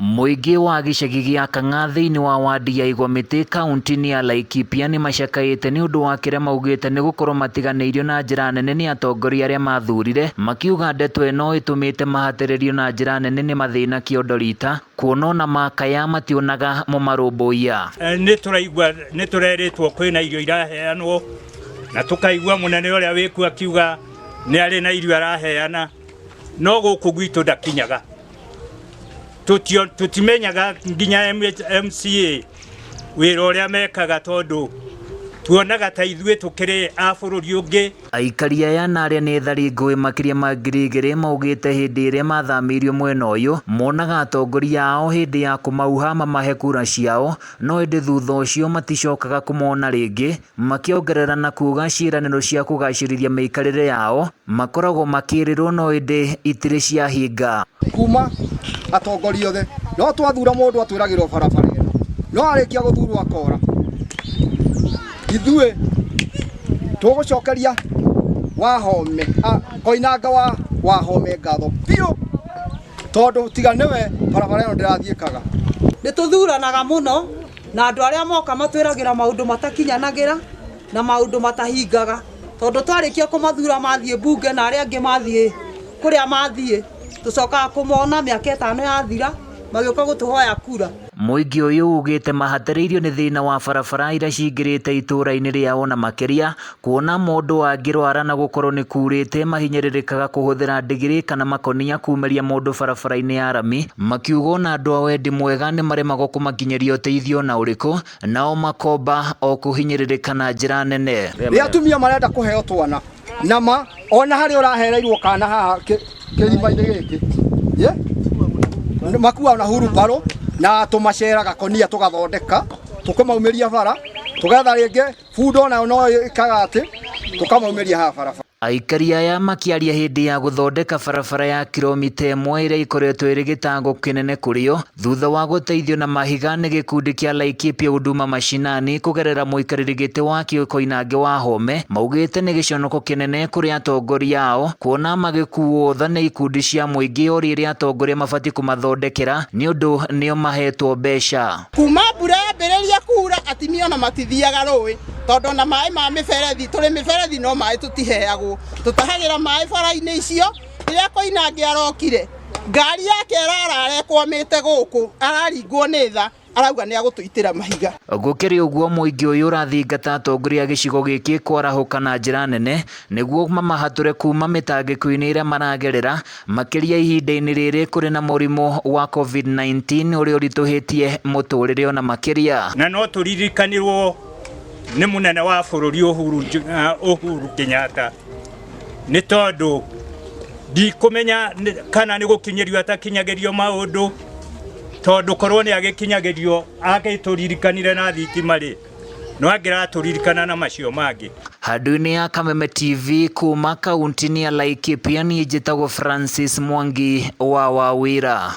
Mũingĩ wa gĩcagi gĩa Kang'a thĩinĩ wa wadi ya Igwamĩtĩ kaunti-inĩ ya Laikipia nĩ macakaĩte nĩ ũndũ wa kĩrĩa maugĩte nĩ gũkorwo matiganĩirio na njĩra nene nĩ atongoria arĩa mathurire, makiuga ndeto ĩno ĩtũmĩte mahatĩrĩrio na njĩra nene nĩ mathĩna kĩondo rita, kuona ona makaya mationaga mũmarũmbũiya. Nĩ tũraigua nĩ tũrerĩtwo kwĩna irio iraheanwo na tũkaigua mũnene ũrĩa wĩkuo akiuga nĩ arĩ na irio araheana, no gũkũ gwitũ ndakinyaga. Tũtimenyaga nginya MCA wĩra ũrĩa mekaga tondũ tuonaga ta ithuĩ tũkĩrĩ a bũrũri ũngĩ. Aikari aya na arĩa nĩ ethari ngũĩ makĩria ma 2000 maugĩte hĩndĩ ĩrĩa mathamĩirio mwena ũyũ monaga atongoria ao hĩndĩ ya kũmauha mamahe kura ciao no ĩndĩ thutha ũcio maticokaga kũmona rĩngĩ, makĩongerera na kuga ciĩranĩro cia kũgacĩrithia mĩikarĩre yao makoragwo makĩrĩrwo no ĩndĩ itirĩ ciahinga. Kuma atongoria othe no twathura mũndũ atwĩragĩrwo barabara ĩno, no arĩkia gũthurwo akora. Ithuĩ tũgũcokeria Wahome, Koinange wa Wahome ngatho biũ, tondũ tiga nĩwe barabara ĩno ndĩrathiĩkaga. Nĩ tũthuranaga mũno na andũ arĩa moka matwĩragĩra maũndũ matakinyanagĩra na maũndũ matahingaga, tondũ twarĩkia kũmathura mathiĩ mbunge na arĩa angĩ mathiĩ kũrĩa mathiĩ, tũcokaga kũmona mĩaka ĩtano yathira magĩũka gũtũhoya kura. Mũingĩ ũyũ ugĩte mahatĩrĩirio nĩ thĩna wa barabara iria cingĩrĩte itũra-inĩ rĩao na makĩria kuona mũndũ angĩrwara na gũkorwo nĩ kurĩte mahinyĩrĩrĩkaga kũhũthĩra ndigiri kana makonia kumĩria mũndũ barabara-inĩ ya rami, makiuga ona andũ a wendi mwega nĩ maremagwo kũmakinyĩria ũteithio ona ũrĩkũ nao makomba o kũhinyĩrĩrĩka na njĩra nene. Rĩrĩa atumia marenda kũheo twana na ma ona harĩa ũrahereirwo kana haha kĩrima-inĩ gĩkĩ makuaga na hurumbarũ na tũmacera gakonia tũgathondeka tũkamaumĩria bara, tũgetha rĩngĩ bunda onayo no ĩkaga atĩ tũkamaumĩria haha barabara. Aikari aya makĩaria hĩndĩ ya gũthondeka barabara ya kiromita ĩmwe ĩrĩa ĩkoretwo ĩrĩ gĩtango kĩnene kũrĩ o thutha wa gũteithio na mahiga nĩ gĩkundi kĩa Laikipia Huduma Mashinani kũgerera mũikarĩri gĩtĩ wakĩo Koinange Wahome, maugĩte nĩ gĩconoko kĩnene kũrĩ atongoria ao kuona magĩkuo tha nĩ ikundi cia mũingĩ o rĩrĩa atongoria mabatiĩ kũmathondekera nĩ ũndũ nĩo mahetwo mbeca. Kuma mbura yambĩrĩria kura atimia ona matithiaga rũĩ tondũ ona maĩ ma mĩberethi, tũrĩ mĩberethi no maĩ tũtiheagwo, tũtahagĩra maĩ bara-inĩ icio. Rĩrĩa Koinange arokire ngari yake ĩrarara ĩkwamĩte gũkũ, araringwo nĩ tha, arauga nĩ agũtũitĩra mahiga. Gũkĩrĩ ũguo, mũingĩ ũyũ ũrathingata atongoria a gĩcigo gĩkĩ kwarahũka na njĩra nene nĩguo mamahatũre kuma mĩtangĩko-inĩ ĩrĩa maragerera, makĩria ihinda-inĩ rĩrĩ kũrĩ na mũrimũ wa Covid-19 ũrĩa ũritũhĩtie mũtũrĩre ona makĩria. Na no tũririkanirwo nĩ mũnene wa bũrũri Uhuru Kenyatta nĩ tondũ ndikũmenya kana nĩ gũkinyĩrio atakinyagĩrio maũndũ, tondũ korwo nĩ agĩkinyagĩrio agĩtũririkanire na thitima rĩ, no angĩratũririkana na macio mangĩ. Handũ-inĩ ya Kameme TV kuma kaunti-inĩ ya Laikipia, niĩ njĩtagwo Francis Mwangi wa Wawira.